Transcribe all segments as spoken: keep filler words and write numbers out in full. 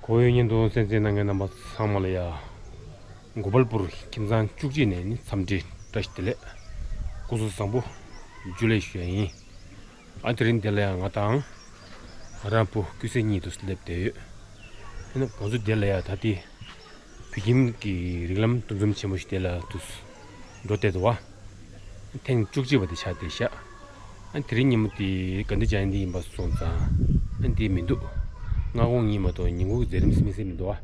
ཨོ་ཡོད། བརྙན་ཐུང་གསན་གཟིགས་གནང་མཁན་རྣམ་པ་ཚང་མ་ལ་ཡ། གོ་པལ་པུར་ཁྱིམ་ཚང་བཅུ་གཅིག་ནས་ནི་འཚམས་འདྲི་བཀྲ་ཤིས་བདེ་ལེགས། སྐུ་གཟུགས་བཟང་པོ། ཇུ་ལེ་ཞུ་ཡ་ཡིན། ཨ་དེ་རིང་འདི་ལ་ཡ་ང་དང་ང་རང་བུ་ཀུན་གསལ་གཉིས་དུ་སླེབས་བསྡད་ཡོད། ཨ་ནི་ང་ཚོ་འདི་ལ་ཡ་ད་ལྟའི་བོད་ཁྱིམ་གྱི་རིགས་ལམ་འདུ་འཛོམས་ཆེན་པོ་ཞིག་དེ་ལ་དུ་འགྲོ་བསྡད་འདུག་བ། ཐེངས་བཅུ་གཅིག་པ་དེ་ཆགས་བསྡད་ཤག་ཨ་དེ་རིང་ཉིན་མོ་དེ་དགའ་ལྡན་འཇའ་ཡན་དེ་ཡིན་པ་སོང་ཙང་། ཨ་འདི་མི་འདུག་སྔ་དགོང་གཉིས་མ་གཏོགས་ཉིན་གུང་གི་མཛད་རིམ་སེ་མི་སེ་མི་འདུག་བ།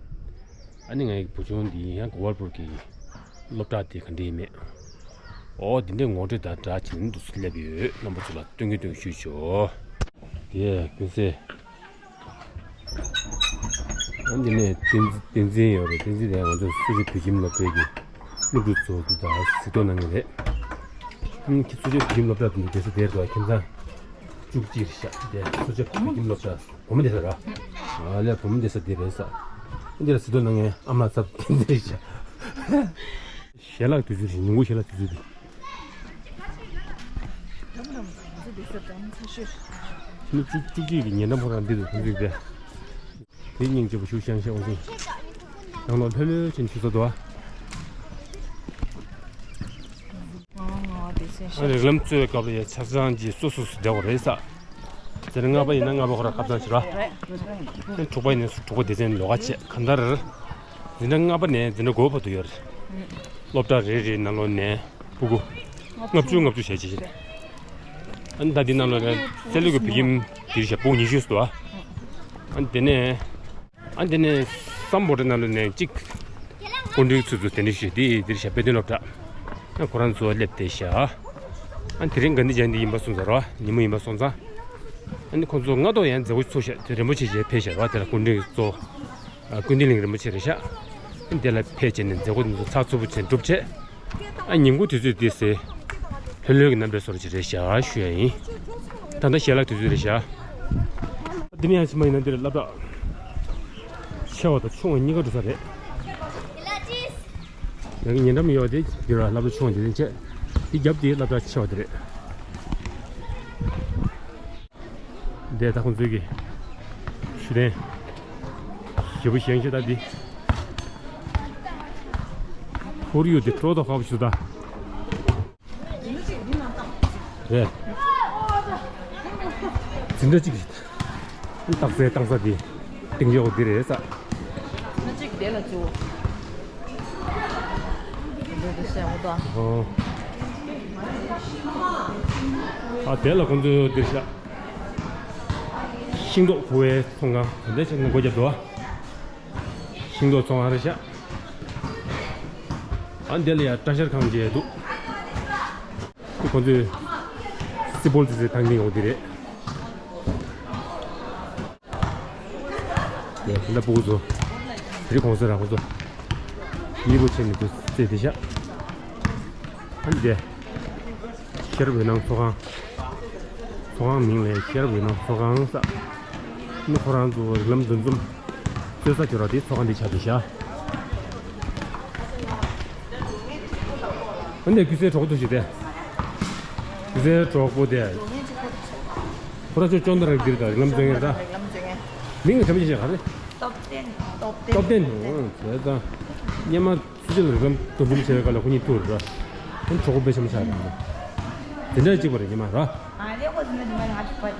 ཨ་ནི་ངའི་བུ་ཆུང་འདི་ཡང་གོ་པལ་པུར་གྱི་སློབ་གྲྭ་དེ་ག་འདྲ་ཡིན་མེད། ཨོ་འདི་འདྲའི་ངོ་སྤྲོད་དང་སྦྲགས་བྱས་ནས་འདུག་སེ་སླེབས་ཡོད། རྣམ་པ་ཚོ་ལ་སྟོན་གི་སྟོན་གི་ཞུས་ཆོག་དེ་ཀུན་གསལ། ཨ་འདི་ནས་བསྟན་བསྟན་འཛིན་ཡོད་རེད། བསྟན་འཛིན་དེ་ང་ཚོ་སུ་ཇི་བོད་ཁྱིམ་སློབ་གྲྭའི་གི་སློབ་ཕྲུག་ཚོ་དང་གཟིགས་རྟོག་གནང་གི་རེད། ཨ་ནི་སུ་ཇི་བོད་ཁྱིམ་སློབ་གྲྭ་དེ་འདྲ་སྡོད་ས་དེར་དུ་ཁྱིམ་ཚང་བཅུ་གཅིག་རེད་ཤག་དེ་སུ་ཇི་བོད་ཁྱིམ་སློབ་གྲྭ་བུ་མོ་སྡོད་ས་ར། ཨ་ལས་བུ་མོ་སྡོད་ས་དེ་རེད་ས། ཨ་འདི་ལ་གཟིགས་རྟོག་གནང་མཁན་ཨ་མ་ཚབ་བསྟན་འཛིན་རེད་ཤག་ཞལ་ལག་དུས་ཚོད་རེད། ཉིན་གུང་ཞལ་ལག་དུས་ཚོད་དེ། ཕྱི་ལོ་བཅུ་བཅུ་གཅིག་གི་ཉེ་འགྲམ་ཁོ་རང་འདི་དུ་ཐོན་ཚིག་དེ། དེ་སྙིང་རྗེ་པོ་ཞུ་ཤང་ཤང་འོང་ཚེ། ནང་ལོགས་ལྷོད་ལྷོད་ཕྱིན་ཆུ་ཚོད་དུ། ཨ་རིགས་ལམ་རྩོད་སྐབས་ལ་ཡ་ཆ་ཚང་གྱི་སོ་སོ་སོ་འདྲ་བ་རེད་ས། དེ་ནས་ལྔ་པ་ཡིན་ན་ལྔ་པ་ཁོ་རང་ཁ་ཚང་བྱེད་ར། དྲུག་པ་ཡིན་ན་དྲུག་པ་སྡེ་ཚན་ལོགས་ཀ་བྱེད་གང་ལྟར། འཛིན་གྲྭ་ལྔ་པ་ནས་འཛིན་གྲྭ་དགུ་པ་བར་དུ་ཡོད་རེད། སློབ་གྲྭ་རེ་རེའི་ནང་ལོགས་ནས་ཕྲུ་གུ་ལྔ་བཅུ་ལྔ་བཅུ་བྱས་བྱས་བྱས། ཨ་ནི་ད་འདི་ནང་ལོགས་ནས་སེ་ལུ་གི་བོད་ཁྱིམ་འདིར་བཞག་ཕྲུ་གུ་ཉི་ཤུ་ཙམ་འདུག་ཨ་ནི་དེ་ནས། ཨ་འདི་ནས་སམ་བྷོ་ཊ་ནང་ལོགས་ནས་གཅིག་སྐུ་མགྲོན་ཚོ་ཚོ་དེ་འདྲ་ཞུས་ཏེ་འདིར་བཞག་དཔེ་སྟོན་སློབ་གྲྭ། ཨ་ཁོ་རང་ཚོ་སླེབས་བསྡད་ཤག་ཨ་དེ་རིང་དགའ་ལྡན་འཇའ་ཡན་དེ་ཡིན་པ་སོང་ཙང་ར། ཉིན་མོ་ཡིན་པ་སོང་ཙང་། ཨ་ནི་ཁོང་ཚོ་སྔ་ཐོག་ཡང་མཛད་སྒོ་ཚོགས་ཤག་དེ་རིན་པོ་ཆེ་མཇལ་ཕེབས་ཤག་ར། དེ་ལ་སྐུ་མགྲོན་གཙོ། ཨ་ཀུན་ལྡན་གླིང་རིན་པོ་ཆེ་རེད་ཤག་ཨ་དེ་ལ་ཕེབས་བྱས་ནས་མཛད་སྒོ་དེ་ཚོ་ཚགས་ཚུད་པོ་བྱས་གྲུབ་བྱས། ཨ་ཉིན་གུང་དུས་ཚོད་དེ་སེ། ལྷོད་ལྷོད་ཀྱི་རྣམ་པའི་བཟོ་འདྲ་ཅིག་རེད་ཤག་ཞུ་ཡ་ཡིན། ད་ལྟ་ཞལ་ལག་དུས་ཚོད་རེད་ཤག་འདི་ནས་ཡང་ཕྱི་མ་ཡིན་ན་འདིར་སློབ་གྲྭ་ཆེ་བ་དང་ཆུང་བ་གཉིས་ཀ་འགྲོ་ས་རེད། ཡང་ཉེ་འགྲམ་ཡོད་དེ་འདིར་སློབ་གྲྭ་ཆུང་བ་དེ་རེད་བྱས། འདི་རྒྱབ་དེ་སློབ་གྲྭ་ཆེ་བ་དེ་རེད། འདི་ད་ཁོང་ཚོའི་གི་ཤུ་ཏན་ཞེ་པོ་ཞེང་ཤེས་ད་འདི། ཁོར་ཡུག་དེ་སྤྲོ་ད་ཁག་པོ་ཞིག་ད། རེད། འཛིན་གྲྭ་གཅིག་རེད། རྟགས་གསལ་བཏང་ས་དེ་སྟེང་ཡོག་འདི་རེད་ས། ང་གཅིག་དེ་ལ་བཅུ། འདི་ཤ་འོ་ད། ཨོ། ཨ་དེ་ལ་ཁོང་ཚོ་འདིར་ཤ། ཤིང་ཏོག་ཁུ་བའི་ཚོང་ཁང་དེ་འདྲ་ཞིག་ནས་སྒོ་བརྒྱབ་འདུག་ཨ། ཤིང་ཏོག་ཚོང་ཁང་རེད་ཤག་ཨ་འདི་ལ་ཡ་སྐྲ་བཞར་ཁང་བཅས་འདུག་ཁོ་ཚོས་སི་པོལ་ཙི་ཙི་ཐང་གི་ཡོང་འདི་རེད། ཡ་ལ་ཕྲུ་གུ་ཚོ་རི་གོང་ས་ར་ཁོ་ཚོ་མི་བུ་ཆེ་མི་ཚོ་རྩེ་དེ་ཤག་ཨ་འདི། ཤེས་རབ་འོད་སྣང་ཚོགས་ཁང་། ཚོགས་ཁང་མིང་ལ་ཤེས་རབ་འོད་སྣང་ཚོགས་ཁང་ཟེར། ནི་ཁོ་རང་ཚོ་རིགས་ལམ་འདུ་འཛོམས་རྩོད་ས་ཁྱོད་རང་དེ་ཚོགས་ཁང་དེ་ཆགས་འདུག་ཤག་ཨ་ནི་ཀུན་གསལ་གྲོགས་པོ་དེ་ཞིག་དེ། ཀུན་གསལ་གྲོགས་པོ་དེ། ཁོ་རང་ཚོ་ཅོན་ཏ་ར་འདིར་དང་རིགས་ལམ་འཛིན་མཁན་ར། མིང་གི་བྱམས་ཆེ་ཞིག་ག་རེ། སྟོབས་ལྡན། སྟོབས་ལྡན། སྟོབས་ལྡན། ཨོ་བྱས་ཙང་སྔོན་མ། སུ་ཇི་ལ་རིགས་ལམ་འདུ་འཛོམས་བྱེད་པའི་སྐབས་ལ་ཁོ་གཉིས་ཐུག་རེད་ར། ཁོང་གྲོགས་པོ་དཔེ་ཆ་མ་ཆགས་རེད། དེ་འདྲ་གཅིག་པ་རེད་ཉི་མ་ར། ཨ་ལེ་ཁོ་ཟིན་ན་ཉི་མ་ང་དྲུག་པ་རེད།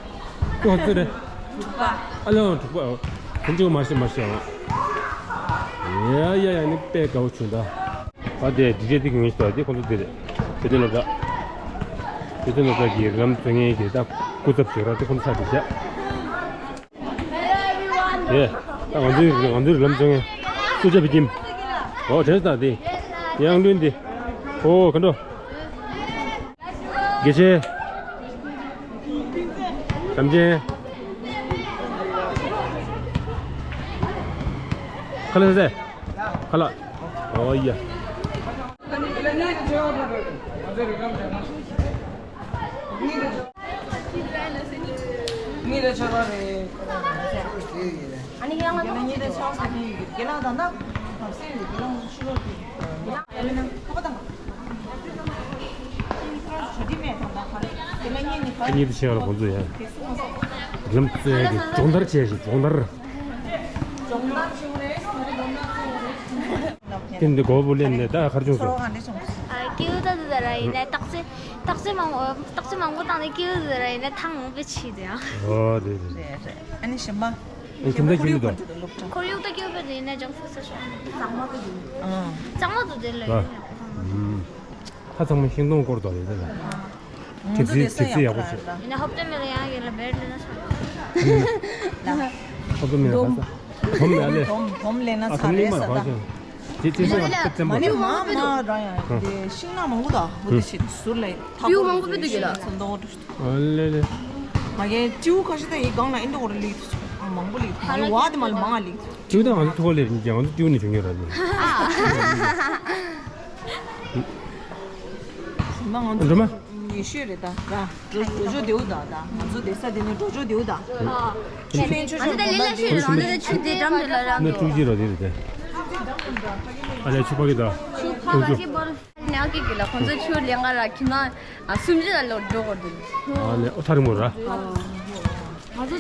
ཁོ་ཚོ་རེད། དྲུག་པ། ཨ་ལེ་ཨང་དྲུག་པ། ཁོང་ཚོ་མ་ཤེས་མ་ཤེས་ཨང་། ཡ་ཡ་ཡ་ནི་དཔེ་དགའ་བོ་བྱུང་ད། ཨ་དེ་འདི་རེད་འདི་གི་ངེས་ཤོག་དེ་ཁོང་ཚོ་དེ་རེད། དེ་དེ་ལོ་ད། དེ་དེ་ལོ་ད་གི་རིགས་ལམ་འཛིན་མཁན་གྱི་ད་སྐུ་ཚབ་བྱེད་ར་དེ་ཁོང་ཚོ་ཆགས་འདུག་ཤག་དེ། ད་ང་ཚོའི་ང་ཚོའི་རིགས་ལམ་བྱུང་ངས་སུ་ཇ་བི་ཀིམ། ཨོ་དྲན་སོང་དེ། ཡང་བླུན་དེ། ཨོ་ག་འགྲོ། དགེ་ཆེ། བྱམས་ཆེན། ཁ་ལག་ཟས། ཁ་ལག་ཨོ་ཡ། ཁ་ཉིད་དུ་ཆེ་བ་ལ་ཁོང་ཚོ་ཡ། ལམ་རྩེ་གི་སྦྱོང་བརྡར་བྱས་ཤིང་སྦྱོང་བརྡར། དེ་འདི་གོ་བོ་ལེན་ནས་ད་གར་བྱུང་སོང་། ཨ། ཀེའུ་ད་དུ་ད་ར་ཡིན་ན་སྟག་རྩེ། སྟག་རྩེ་མང་པོ། སྟག་རྩེ་མང་པོ་བཏང་ནས་ཀེའུ་ད་དུ་ད་ར་ཡིན་ན་ཐང་མང་པོ་ཕྱིན་དེ་ཡང་། ཨོ་རེད་རེད། རེད་རེད། ཨ་ནི་གཞན་པ། ཨ། ཁྱིམ་ཚང་ཁྱིམ་ཚང་དུ། ཁོར་ཡུག་ད་ཀེའུ་པེ་དུ་ཡིན་ན་ལྗང་ཁུ་ས་ཤོག་གཙང་མ་དུ་དུ། ཨ། གཙང་མ་དུ་དེ་ལ་ཡིན་ན། ཨ། ད་ཚང་མ་ཤིང་སྡོང་སྐོར་དུ་རེད་ད། ང་ཚོ་དེ་ས་ཡག་པོ་ཞིག་ཡིན་ན་ཧོབ་ཏེ་མེ་ལ་ཡང་གི་ལ་བེར་ལེན་ན་ཆོག་ཧོབ་ཏེ་མེ་ལ་ཧོབ་ཏེ་མེ་ལ་ལེ། ཧོབ་ལེན་ན་ཨ་ཚ་རེད་ས་ད། དེ་དེ་ས་ཡག་པོ་བཙན་པོ། མ་ནི་མ་མ་རང་ཡང་དེ་ཤིང་ནགས་མང་པོ་དང་བུ་དེ་ཞིག་ཟུར་ལ་ཐག་པོ་མང་པོ་བུ་དེ་གི་ལ། ཨ་ལེ་ལེ། ང་གའི་སྤྲེའུ་ཁ་ཤས་ད་ཡི་གང་ལ་ཨིན་འདྲ་འོ་ར་ལི་མང་པོ་ལི་ད་ཡི་བ་དེ་མ་ལི་མང་ལི། སྤྲེའུ་ད་ང་ཚོ་ཐུག་ལེ་རིན་ཅན་ང་ཚོ་སྤྲེའུ་ནས་བྱུང་ཡོད་ར་ལི། ང་ཚོ་འགྲོ་མ། ཉེ་ཤོས་རེད་ད་ར། འགྲོ་འགྲོ་ཆོག་དེའུ་ད་ད་ང་ཚོ་བསྡད་ས་དེ་ནས་འགྲོ་ཆོག་དེའུ་ད། ཁྱི་ཕན་ཆོ་ཆོ་ང་ཚོ་ད་ལེ་ལ་ཤོད་རང་ཚོ་ད་ཆུ་དེ་འགྲམ་དེ་ལ་རང་ན་འགྲོ། ཀྲུག་ཅི་ར་དེ་རེད་དེ། ཨ་ལེ་ཆུ་ཕ་གི་ད། ཆུ་ཕ་གི་ཀྲུག་ཅི། ཉག་གི་གི་ལ་ཁོང་ཚོ་ཆུ་ལེན་ག་ར་ཁྱིམ་ནང་ཨ་སུམ་ཅུ་ལ་ལོ་འགྲོ་གོ་འདུག་ཨ་ལེ་ཨོ་ཐ་རི་མོ་ར། ང་ཚོ་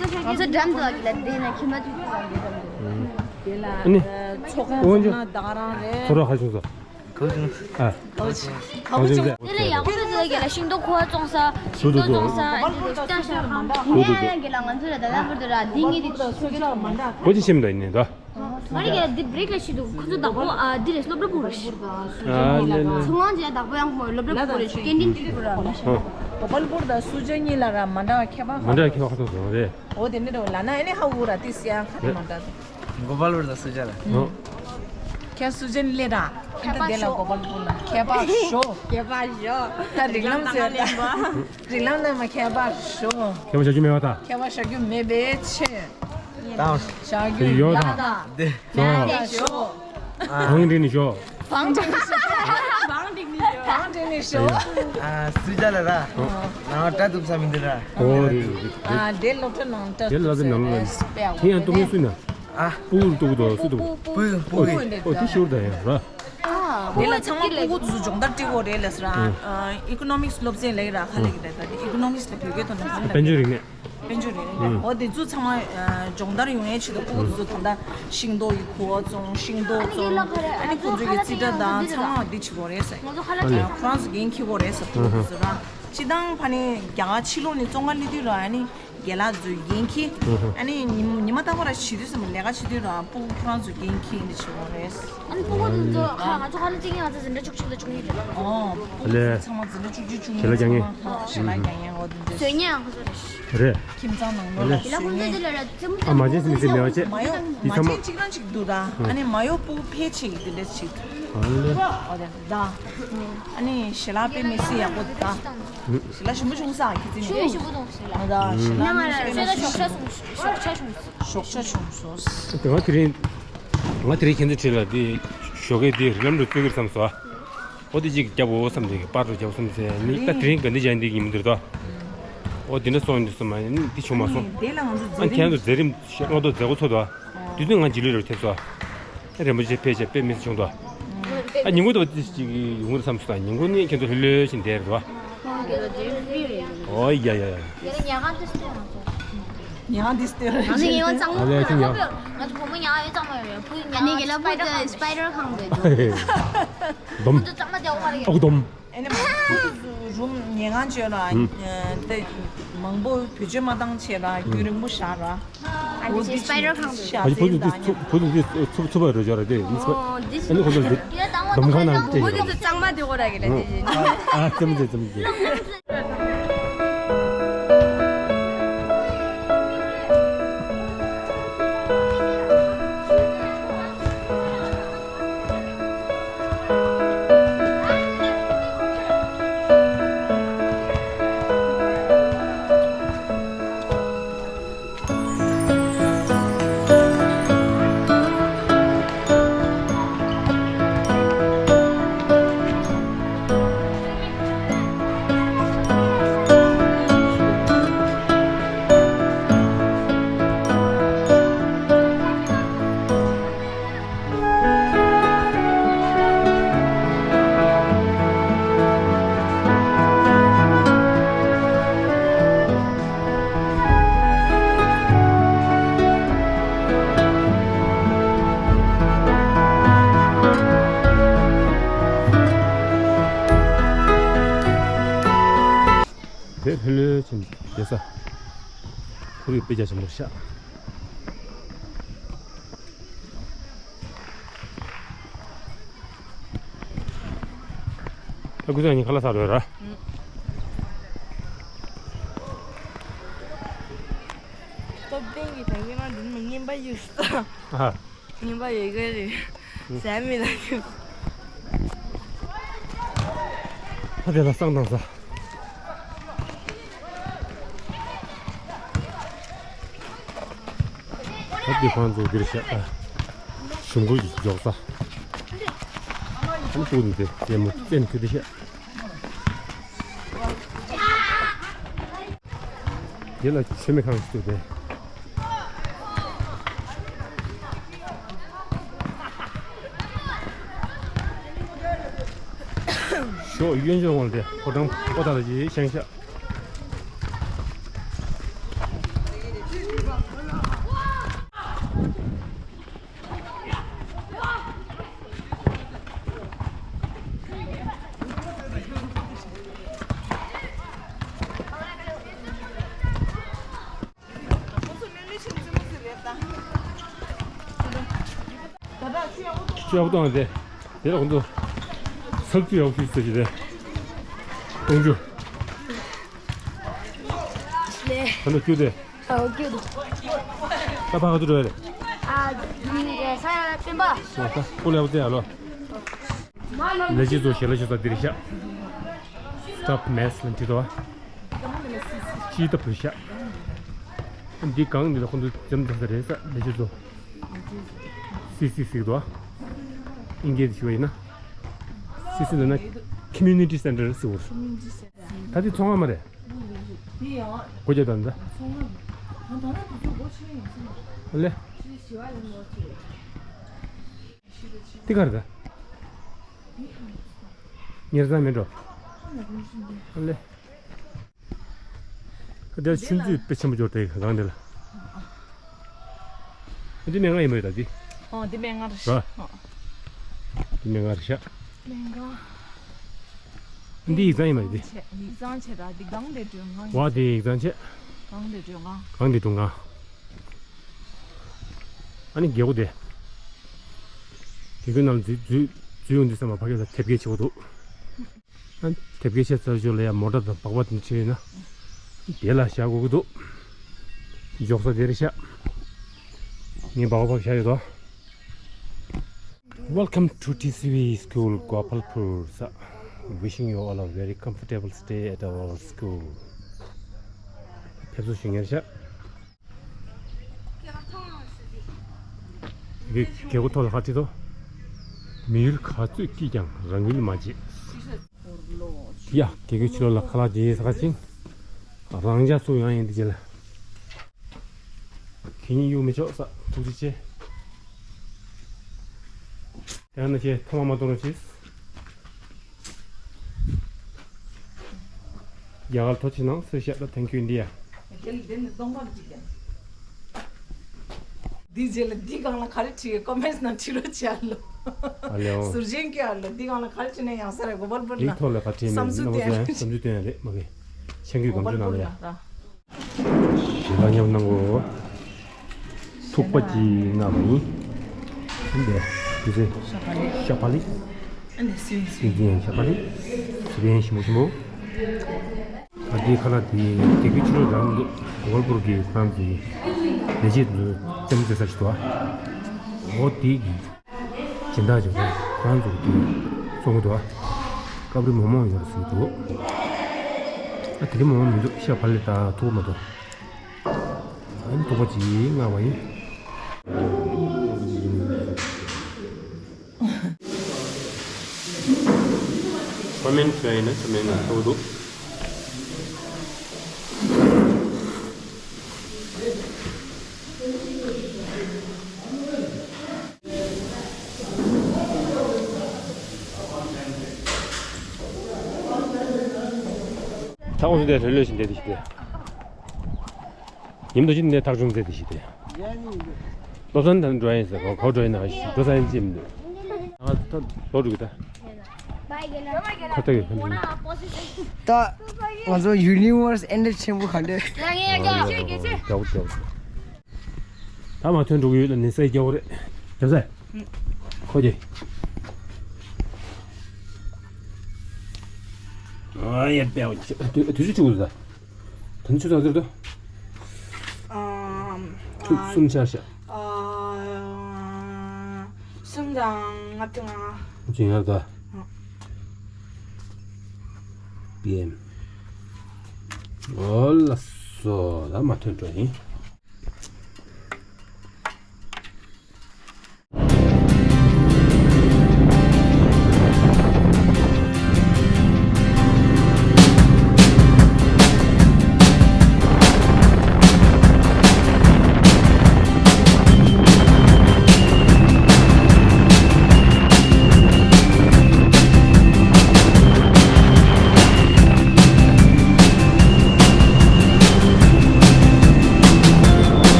འགྲམ་དུ་ལ་གི་ལ་དེ་ན་ཁྱིམ་ན་ཆུ་ཕ་གི་འགྲམ་དུ། དེ་ལ་ཨ་ནི་ཚོགས་ཁང་ཚོགས་ན་ད་ག་རང་རེད། ཚོགས་ར་ཁ་ཆུང་ཚོ། གང་བྱུང་། ཨ། གང་བྱུང་། གང་བྱུང་། དེ་ལ་ཡག་པོ་ཟེར་གི་ལ་ཤིང་ཏོག་ཁུ་བ་བཙོང་ས། ཤིང་ཏོག་བཙོང་ས་ཨ་འདི་ལ་ཤ་ཤ་ཧང་། དེ་ཡང་གི་ལ་ང་ཚོ་ལ་ད་ལྟ་བར་དུ་ར་འདི་ངེད་དེ་ཆུ་ཆུ་མ་འདྲ། གོ་ཅི་ཤེས་མི་འདུག་ཡིན་ནའི་ད། ང་རེ་གི་ལ་འདི་བྲེག་ལ་ཤི་འདུག་ཁོ་ཚོ་བདག་པོ་ཨ་འདི་རེད་སློབ་གྲྭ་པུ་རེད། ཨ་ལེ་ལེ། ཚོང་ཁང་ཅན་བདག་པོ་ཡང་སློབ་གྲྭ་པུ་རེད་ཀན་ཊིན་ཅིག་པུ་ར། གོ་པལ་པུར་དང་སུ་ཇ་གཉིས་ལ་ར་མ་འདྲ་བ་ཁྱད་པར་མ་འདྲ་ཁྱད་པར་ཁ་ཐོག་སོང་རེད། འོ་དེ་འདྲ་རེད་ལ་ན་ཨ་ནི་ཧ་འུ་ར་ཏི་སི་ཡང་ཁ་ནི་མ་འདྲ། གོ་པལ་པུར་དང་སུ་ཇ་ལ། ཨོ། ཁྱེད་སུ་ཇ་ནི་ལེ་ར། ཁྱད་པར་དེ་ལ་ཤོག་གོ་པལ་པུར་ལ་ཁྱད་པར་ཤོག་ཁྱད་པར་ཤོག་ད་རིགས་ལམ་ཟེར་ད། རིགས་ལམ་ནང་མ་ཁྱད་པར་ཤོག་ཁྱད་པར་བཞག་རྒྱུ་མེད་པ་ད། ཁྱད་པར་བཞག་རྒྱུ་མེད་པའི་ཕྱིར། ད། བཞག་རྒྱུ་ཡོད་ད། ཡོད་ད། འདི། ཡོད་ད་ཤོག་བང་སྒྲིག་ནི་ཤོག་བང་སྒྲིག་ནི་ཤོག་བང་སྒྲིག་ནི་ཤོག་བང་སྒྲིག་ནི་ཤོག་ཨ་སུ་ཇ་ལ་ར། ནང་སྒྲ་འདུག་ས་མི་འདི་ར། ཨོ་རེད་རེད་རེད། ཨ་དེ་སློབ་གྲྭ་ནང་སྒྲ་དེ་ལ་འདུག་ས་ནང་ལ། དེ་ཡང་གཏོང་ཡུལ་སུ་ན། ཨ། སྤུ་གུ་གཏོང་གི་འདུག་སུ་འདུག་སྤུ་གུ་སྤུ་གུ། ཨོ་དེ་ཤོར་ད་ཡང་ར། དེ་ལ་ཚང་མ་སྤུ་གུ་དེ་ཚོ་སྦྱོང་བརྡར་སྤྲད་དགོས་རེད་ལབ་ཟེར་ཨ། ཨ་ཨི་ཀོ་ནོ་མིག་སི་སློབ་ཚན་ལབ་ཀྱི་ར་ཧ་ལས་ཀྱི་རེད་ད་དེ་ཨི་ཀོ་ནོ་མིག་སི་ལ་བོད་སྐད་ཐོག་ནས་གང་ལབ་དཔལ་འབྱོར་རིག་གནས། དཔལ་འབྱོར་རིག་གནས། འོ་དེ་ཚོ་ཚང་མ་སྦྱོང་བརྡར་ཡོང་ཡས་ཆེད་དུ་སྤུ་གུ་དེ་ཚོ་ད་ལྟ་ཤིང་ཏོག་གི་ཁུ་བ་བཙོང་ཤིང་ཏོག་བཙོང་ཨ་ནི་ཁོ་ཚོ་གི་རྩིས་ཁྲ་དང་ཚང་མ་འདི་བྱེད་དགོས་རེད་ཟེར། ཁོ་རང་ཚོ་འགན་འཁྱེར་དགོས་རེད་ཟེར་སྤུ་གུ་དེ་ཚོ་ར། སྤྱི་བཏང་ཕ་ནི་རྒྱ་གར་ཕྱི་ལོགས་ནས་བཙོང་ག་སླེབས་དུས་ར་ཨ་ནི། རྒན་ལགས་ཚོས་འགན་འཁྱེར། ཨ་ནི་ཉི་ཉི་མ་རྟག་པར་བྱེད་དུས་ཙམ་ལས་ཀ་བྱེད་དུས་རང་སྤུ་གུ་ཁོ་རང་ཚོས་འགན་འཁྱེར་འདི་བྱེད་དགོས་རེད། ཨ་ནི་སྤུ་གུ་དེ་ཚོ་ཧ་ང་ཚོ་ཧ་ལས་ཅིག་ཡང་ང་ཚོ་འཛིན་གྲྭ་བཅུ་གཅིག་དང་བཅུ་གཉིས་རེད། ཨོ། སྤུ་གུ་ཚང་མ་འཛིན་གྲྭ་བཅུ་གཅིག་བཅུ་གཉིས་ཚང་མ་ཞལ་ལག་རྒྱག་མཁན་འོ་དེ་འདྲ། བཟོས་ཉེས་ཡང་ཁོ་ཚོ་རེད། རེད། ཁྱིམ་ཚང་ནང་ལོགས་ལ་བཟོས་ཉེས། ཨ་མ་ཅན་སི་མི་ཚེ་མེད་པ་བྱས། མ་ཡོང་འདི་ཚང་མ། མ་ཅན་གཅིག་རང་གཅིག་འདུག་ར། ཨ་ནི་མ་ཡོང་སྤུ་གུ་ཕལ་ཆེར་གྱི་དེ་འདྲ་ཞིག་ཨ་ལེ། ཨོ་དེ་འདྲ། ཨ་ནི་ཞལ་ལག་དཔེ་མི་སྲིད་ཡག་པོ་འདུག་ད། ཞལ་ལག་ཞིམ་པོ་བྱུང་ས་ཁྱི་ཚིག་ནས། ཞིམ་པོ་བྱུང་ཞལ་ལག་ནང་ལ་ཞལ་ལག་ཞིམ་པོ་བྱུང་། ཞོགས་ཇ་བྱུང་སོང་། ཞོགས་ཇ་བྱུང་སོང་། དེ་ང་དེ་རིང་། ང་དེ་རིང་ཁྱེད་ཚོའི་འཁྲིས་ལ་དེ་ཞོགས་ཀས་དེ་རིགས་ལམ་དུ་བཙོས་ཀྱི་བསམ་སོང་། ཨོ་དེ་གཅིག་རྒྱབ་འོ་བསམ་དེ་པར་རུ་རྒྱབ་བསམ་ཟེར་ནི་ད་དེ་རིང་ག་འདི་ཅན་འདི་ཡིན་མི་འདུག་ད། ཨོ་དེ་འདྲ་སོང་འདུག་བསམ་མ་ནི་དེ་བྱུང་མ་སོང་། དེ་ལ་ང་ཚོ་ཨ་ཁྱེད་ཚོ་མཛད་རིམ་ཤོག་ངོ་ཐོག་མཛད་སྒོ་ཚོགས་འདུག་ཨ། དུས་ཚོད་ང་རྗེས་ལུས་རུ་ཐེབས་སོང་། རིན་པོ་ཆེ་ཕལ་ཆེར་དཔེ་མི་སྲིད་བྱུང་འདུག་ཨ་ཉིན་གུང་དུ་ཅིག་ཡོང་གི་བསམ་སོང་། ཉིན་གུང་ནི་ཁྱེད་ཚོ་ལྷོད་ལྷོད་བཞིན་བསྡད་རེད་བ། ཨོ་ཡ་ཡ་ཡ། ཉལ་ཁང་དེ་སྟོན་ང་ཚོ། ཉལ་ཁང་དེ་སྟོན། ང་ཚོ་ཉལ་ཁང་གཙང་མ་ཨ་ལས་ཁྱེད་ཉལ། ང་ཚོ་བུ་མོ་ཉལ་ཁང་ཡོད་གཙང་མ་ཡོད་རེད། བུ་ཉལ་ཁང་སི་པའི་ཌར་ཁང་རེད། སི་པའི་ཌར་ཁང་རེད། འདོམ། ཁོ་ཚོ་གཙང་མ་བསྡད་ཡོད་མ་རེད། ཨོ་འདོམ། ཨ་ནི་མ་ཁོ་ཚོ་རུམ་ཉལ་ཁང་བྱས་ལ་ཨ་ནི་དེ་མང་པོ་བེད་སྤྱོད་མ་བཏང་བྱས་ལ་རྒྱུན་རིང་པོ་བཞག་ར། ཨ་ནི་དེ་སི་པའི་ཌར་ཁང་དུ། ཨ་ནི་བུ་ཚོ་འདི་ཚུབ་བུ་ཚོ་འདི་ཚུབ་ཚུབ་པ་རེད་བྱས་ར་དེ། ཨོ་འདི་ཨ་ནི་ཁོ་ཚོ་འདི་འདོམ་ཁང་ནང་བསྡད་བུ་ཚོ་གཙང་མ་དེ་གོ་ར་གི་ར་དེ་བཞིན། ཨ་ཙམ་ཙེ་ཙམ་ཙེ། ལྷོད་ལྷོད་ཕྱིན་བསྡད་ས། ཁོར་ཡུག་དཔེ་རྒྱ་ཆེན་པོ་ཤག་ད་ཁུ་ཚང་གཉིས་ཁ་ལག་ཟ་རོགས་ར། སྟོབས་ལྡན་གྱི་བོད་སྐད་ནང་འདི་མི་ཉན་པ་ཡོད་ས། ཨ། ཉན་པ་ཡོད་གི་རེད། ཟ་མི་ལ་ཡོད། ཨ་དེ་ལ་བསང་བཏང་ས། ཨ་དེ་ཁོང་ཚོ་འདིར་བཞག་ཨ། གཞུང་སྒོ་ཡི་འཇོག་ས། ཨ་ནི་ཏུག་ནི་དེ་རྩེད་མོ་རྩེད་ནི་ཁུ་དེ་བཞག་དེ་ལ་མཆོད་མེ་ཁང་ཞིག་འདུག་སྟེ། ཞོགས་གཡོན་ཕྱོགས་ངོས་དེ་ཕོ་བྲང་ཨོ་ཐ་ལ་ཅིག་བཞེངས་ཤག་ཆུ་ཡག་པོ་བཏང་སྟེ། དེ་ལ་ཁོང་ཚོ་ཚགས་ཆུ་ཡག་པོ་ཞིག་ཟེར་གྱི་རེད། གཏོང་རྒྱུ། ལེ། ད་ནི་རྒྱུ་དེ། ཨ་རྒྱུ་དེ། ད་ཕ་ག་ཚོད་འགྲོ་ཡ་རེད། ཨ་ས་ཡ་སྤེན་པ། ཨ་ད་སྐུ་ལེགས་པོ་བཙལ་ཡ་ལོ། ལས་བྱེད་ཚོ་ཞལ་ལག་ཞུ་ས་འདིར་བཞག Staff mess ལ་འདི་དོ། ཅི་ལྟ་བུ་བཞག་འདི་གང་འདི་ལ་ཁོང་ཚོ་འཛེམ་ད་ས་རེད་ས་ལས་བྱེད་ཚོ། སི་སི་ཟེར་དོ། ཨིན་སྐད་དུ་ཞུ་བ་ཡིན་ན། སི་སི་ལབ་ན་Community Center ཟེར་བ། ད་འདི་ཚོང་ཁང་མ་རེད། སྒོ་རྒྱབ་དང་འདྲ། ལེ། འདི་ག་རེད། ཉེར་ཚང་མེད་འགྲོ། ལེ། འདིར་ཆུ་མཛོད་དཔེ་ཆེན་པོ་འབྱོར་ཏེ་སྒང་འདི་ལ། འདི་སྨན་ཁང་ཡིན་མོད་ད་འདི། ཨོ་འདི་སྨན་ཁང་རེད། ར། འདི་སྨན་ཁང་རེད་ཤག་སྨན་ཁང་། འདི་ཡིག་ཚང་ཡིན་མ་འདི། ཡིག་ཚང་བྱས་ད་འདི་སྒང་དེ་མགྲོན་ཁང་། བ་དེ་ཡིག་ཚང་བྱས། སྒང་དེ་མགྲོན་ཁང་། སྒང་དེ་མགྲོན་ཁང་། ཨ་ནི་རྒྱལ་སྒོ་དེ། རྒྱལ་སྒོའི་ནང་ལ་འཛུལ་འཛུལ་འཛུལ་ཡོང་དུས་ཙམ་པ་ཕ་གི་ལ་དེབ་སྐྱེལ་བྱེད་དགོས་འདུག་ཨ་ནི་དེབ་སྐྱེལ་བྱས་ཚར་རྗེས་ལ་ཡང་མོ་ཊ་དང་སྦག་སྦག་དེ་འཁྲིད་ཡོད་ན། དེ་ལ་བཞག་དགོས་ཀྱི་འདུག་འཇོག་ས་དེ་རེད་ཤག་ངས་སྦག་སྦག་བཞག་ཡོད་དོ། Welcome to T C V School Gopalpur. Wishing you all a very comfortable stay at our school. ཕེབས་བསུ་ཞུ་མཁན་ཤག་རྒྱལ་སྒོ་ཐོག་ལ་ཁ་ཁྲིད་དོ། མི་ཡུལ་ག་ཚོད་སྐྱིད་ཀྱང་རང་ཡུལ་མ་བརྗེད། ཡ། རྒྱལ་སྒོའི་ཕྱི་ལོགས་ལ་ཁ་ལག་བརྗེས་ས་ཁ་ཅིང་། རང་འཇགས་སུ་ཡང་ཡིན་འདི་རྗེས་ལ། གད་སྙིགས་གཡུག་མི་ཆོག་ས་ཐུགས་རྗེ་ཆེ། ཡང་ན་ཁྱེད་ཐ་མག་མ་གཏོང་རོགས་གྱིས། རྒྱ་གར་ཐོག་ཕྱིན་ནང་སུ་བཤད་ད། Thank you India. དེ་ལ་དེ་ནི་གཏོང་པ་འདི་ཀྱང་། འདི་རྗེས་ལ་འདི་སྒང་ལ་ག་རེ་བྲིས་ཀྱི་ཀོ་མེན་ནང་བྲིས་རོགས་བྱས་ལོ། ཨ་ལེའོ། ཟུར་མཇལ་སྐྱོ་ཡ་ལོ། འདི་སྒང་ལ་ག་རེ་བྲིས་ན་ཡང་ས་རེད། གོ་པལ་པུར་ན། འདིའི་ཐོག་ལ་ག་བྲིས་ནས་བསམ་ཚུལ་ན་བོ་སྟོན་ཡ་རེད། བསམ་ཚུལ་སྟོན་ཡ་རེད་མ་གི། ཆང་གི་གོ་པལ་པུར་ན་ད། ཞེ་དྲག་ཉམས་གནང་གོ། ཐུག་པ་ཅིག་མངགས་པ་ཡིན། འདི་འདི་ཚེ་ཤ་པ་ལི། ཨ་ནི་སུའི་སུའི་སུའི་ཤ་པ་ལི། སུའི་ཞིམ་པོ་ཞིམ་པོ། ཨ་དེའི་ཁ་ལག་དེ་དེ་གི་ཕྱི་རོལ་རང་འདུག་གོ་པལ་པུར་གྱི་ཁོ་རང་ཚོའི་ལས་བྱེད་ཚོ་རྩེད་མོ་རྩེ་ས་ཞིག་འདུག་ཨ། འོ་དེ་གི་སྦྱིན་བདག་ཅིག་ཁོ་རང་ཚོ་གི་བཙོང་གི་འདུག་ཨ། སྐབས་རེ་མོག་མོག་ཡོད་ཟེར་གི་འདུག་ཨ་དེ་རིང་མོག་མོག་མི་འདུག་ཤ་བག་ལེབ་དང་ཐུག་མ་གཏོགས། ཨ་ནི་ཐུག་པ་ཅིག་མངགས་པ་ཡིན། ཁོ་མེན་བྱས་ཡིན་ན་ཁོ་མེན་ན་ཐུག་འདུག་ད་འོང་དེ་ལྷོད་ལྷོད་བཞིན་བསྡད་དེ་ཞིག་དེ། ཉིན་དུ་ཅི་ནས་ཐག་ཆུང་ཚེ་དེ་ཞིག་དེ། བློ་བཟང་དང་འགྲོ་ཡིན་ཟེར་གོ་གོ་འགྲོ་ཡིན་ན་ཞིག་འགྲོ་ས་ཡིན་ཅི་མི་འདུག་ང་ད་ལོ་དྲུག་གི་ད། ཁ་ཏག་ཡོད། ད་ང་ཚོ་ཡུ་ནི་ཝར་སི་ཨེན་ཌི་ཆེན་པོ་ག་འདྲ། ཡག་པོ་ཡག་པོ། ད་མ་ཐོན་འགྲོ་གི་ཡོད་ལ་ནི་ས་ཡི་རྒྱག་གོ་རེད། རྒྱབ་ས། ཁོ་གི། ཨ་ཡ་པའོ། དུས་ཚོད་ཅིག་འུ་ད། དོན་ཆུ་ཚོད་ཟེར་དོ། ཨམ། ཆུ་གསུམ་ཆར་ཤག་ཨ། གསུམ་དང་ལྔ་བཅུ་ང་ལྔ། ཅི་ཡང་ད། པི་ཨེམ། འོ་ལགས་སོ། ད་མ་ཐོན་འགྲོ་ཡིན།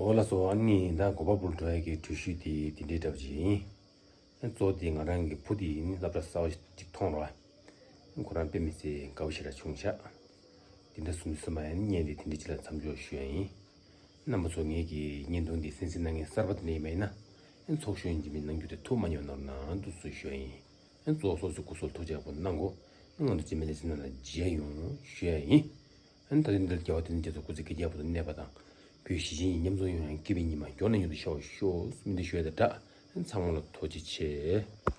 འོ་ལགས་སོ། ཨ་ནི་ད་གོ་པལ་པུར་འགྲོ་ཡ་གི་འགྲུལ་བཞུད་དེ་དེ་འདྲའི་འདྲ་པོ་ཅིག་ཡིན། གཙོ་བོ་དེ་ང་རང་གི་བུ་དེ་ཡིན། སློབ་གྲྭ་གསར་པ་ཅིག་མཐོང་རོགས། ཁོ་རང་དཔེ་མི་སྲིད་དགའ་པོ་ཞེ་དྲག་བྱུང་ཤག་དེ་འདྲ་སོང་དུས་ཙམ་པ་ཡང་བརྙན་དེ་དེ་འདྲ་ཅིག་ལ་མཚམས་འཇོག་ཞུ་ཡ་ཡིན། རྣམ་པ་ཚོ་ངེད་ཀྱི་བརྙན་ཐུང་འདི་གསན་གཟིགས་གནང་མཁན་གསར་པ་དེ་འདྲ་ཡིན་པ་ཡིན་ན། ཚོགས་ཞུགས་ཡིན་གྱི་མི་གནང་རྒྱུ་དེ་ཐུགས་མ་ཉོན་གནང་རོགས་གནང་འདུག་སེ་ཞུ་ཡ་ཡིན། གཙོ་བོ་སོ་སོའི་སྐུ་གཟུགས་ཐུགས་ཅག་པོ་གནང་གོ། ང་ཚོ་རྗེས་མའི་ལེ་ཚན་ནང་ལ་མཇལ་ཡོང་ཞུ་ཡ་ཡིན། ད་རིང་འདིར་རྒྱལ་བ་དེ་ནི་རྒྱ་མཚོ་སྐུ་ཚེ་བསྐལ་བརྒྱའི་བར་དུ་གནས་པ་དང་། བོད་གཞིས་བྱེས་གཉིས་མཉམ་འཛོམས་ཡོང་ཡང་། སྐྱིད་པའི་ཉི་མ་མགྱོགས་ན་མྱུར་དུ་ཤར་བར་ཤོག་སྨོན་འདུན་ཞུ་ཡ་དང་སྦྲགས། ཚང་མ་ལ་ཐུགས་རྗེ་ཆེ།